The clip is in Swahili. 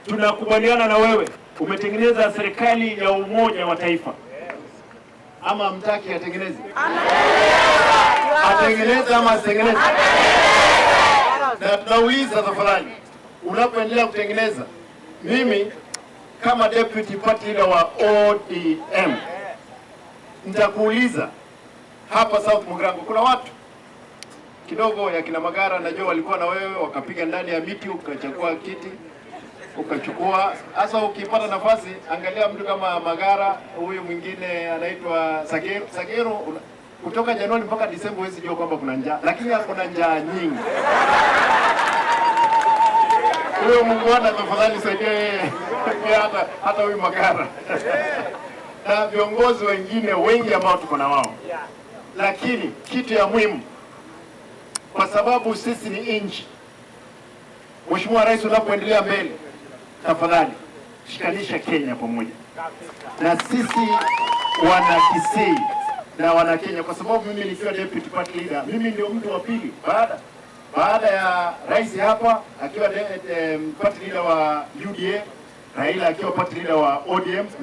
Tunakubaliana na wewe, umetengeneza serikali ya umoja wa taifa, ama mtaki atengeneze? Atengeneze ama asitengeneze? Na tunauliza tafadhali, unapoendelea kutengeneza, mimi kama deputy party leader wa ODM nitakuuliza hapa South Mugirango kuna watu kidogo ya kina Magara, najua walikuwa na wewe wakapiga ndani ya miti, ukachukua kiti ukachukua. Sasa ukipata nafasi, angalia mtu kama Magara, huyu mwingine anaitwa Sagero. Sagero kutoka Januari mpaka Disemba huwezi jua kwamba kuna njaa, lakini kuna njaa nyingi. Huyo muungwana, tafadhali saidia yeye pia, hata huyu Magara na viongozi wengine wengi ambao tuko na wao, lakini kitu ya muhimu, kwa sababu sisi ni nchi. Mheshimiwa Rais, unapoendelea mbele, tafadhali shikanisha Kenya pamoja na sisi wana Kisii na wana Kenya, kwa sababu mimi nikiwa deputy party leader, mimi ndio mtu wa pili baada ya rais hapa akiwa party leader wa UDA, Raila akiwa party leader wa ODM.